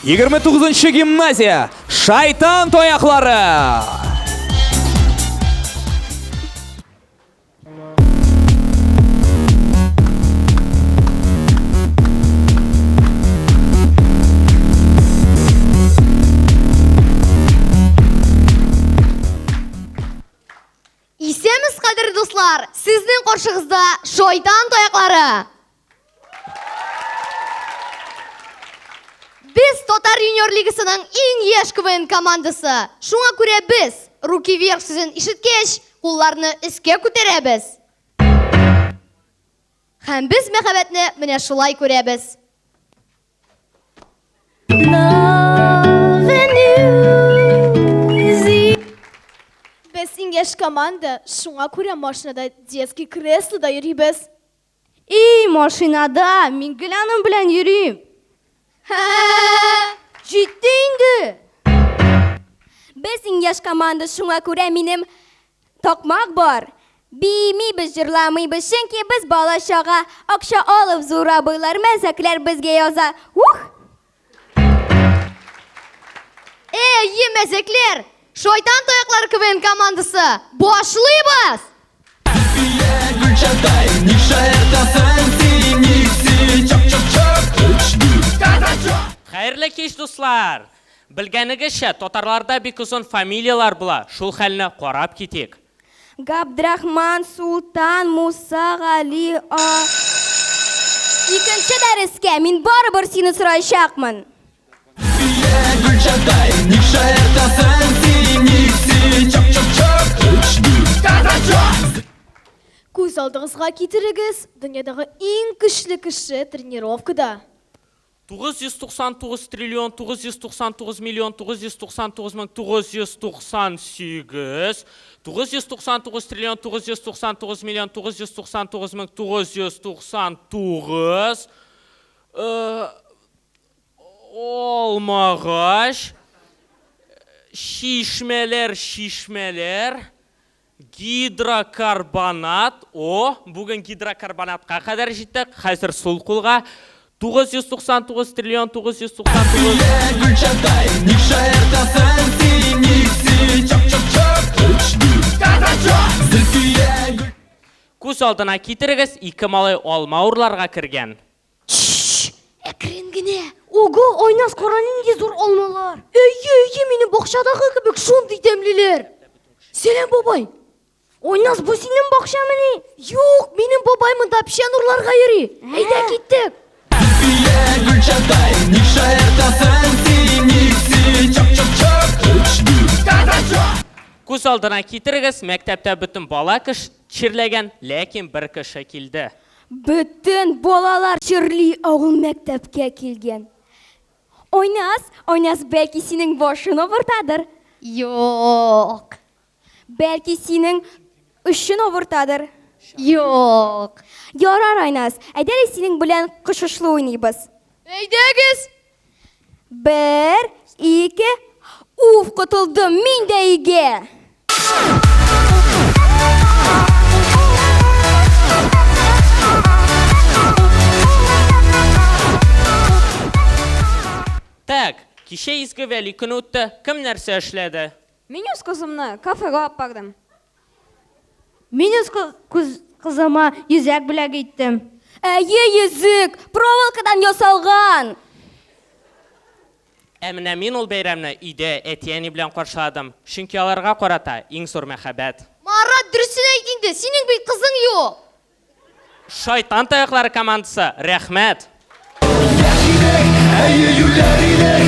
29 гимназия, Шайтан таяклары! Исәнмесез, кадерле дуслар! Сезнең каршыгызда Шайтан таяклары! Без Татар юниор лигасының иң яшь КВН командасы. Шуңа күрә без, Руки вверх сүзен ишеткәч, кулларны өскә күтәрәбез. Һәм без мәхәббәтне менә шулай күрәбез. Без иң яшь команда, шуңа күрә машинада детский креслода йөрибез. И, машинада, мин гел аның белән йөрим. Җитте инде. Без иң яшь команда, шуңа күрә минем такмак бар. Биимибез, җырламыйбыз, чөнки без бала-чага. Акча алып, зур абыйлар мәзәкләр безгә яза. Ух! Әйе, мәзәкләр! Шайтан таяклары КВН командасы! Башлыйбыз! Хәерле кич, дуслар! Белгәнегезчә, татарларда бик озын фамилияләр була, шул хәлне карап китик. Габдрахман, Султан, Муса, Гали, А. Икенче дәрескә мин барыбер сине сораячакмын. Күз алдыгызга китерегез, дөньядагы иң көчле кеше тренировкада. 999 триллион 999 миллион 999 мең 998 999 триллион 999 миллион 999 мең 999 алмагач чишмәләр чишмәләр Гидрокарбонат, о, бүген гидрокарбонатка кадәр җиттек, хәзер сул кулга 999 триллион 999 Күз алдына китерегез, ике малай алма урларга кергән. Чш, әкрен генә. Ого, Айназ, кара нинди зур алмалар. Әйе, әйе, минем бакчадагы кебек шундый тәмлеләр. Сәлам, бабай. Айназ, бу синең бакчамыни? Юк, минем бабай монда печән урларга йөри. Әйдә, киттек. Күз алдына китерегез, мәктәптә бөтен бала кеш чирләгән, ләкин бер кеше килде. Бөтен балалар чирли, ә ул мәктәпкә килгән. Айназ, Айназ, бәлки синең башын авыртадыр? Юк. Бәлки синең өчен авыртадыр? Юк. Ярар, Айназ, әйдә әле синең белән кошышлы уйныйбыз. Әйдәгез! Бер, ике, уф, котылдым, мин дә өйгә! Так, кичә Изге Вәли көне үтте, кем нәрсә эшләде? Мин үз кызымны кафега алып бардым. Мин үз кызыма йөзек бүләк иттем. Әйе, йөзек! Проволокадан ясалган! Ә менә мин ул бәйрәмне өйдә әти-әни белән каршыладым, чөнки аларга карата иң зур мәхәббәт. Марат, дөресен әйт инде, синең бит кызың юк! Шайтан таяклары командасы, рәхмәт! Яшь идек, әйе, юләр идек.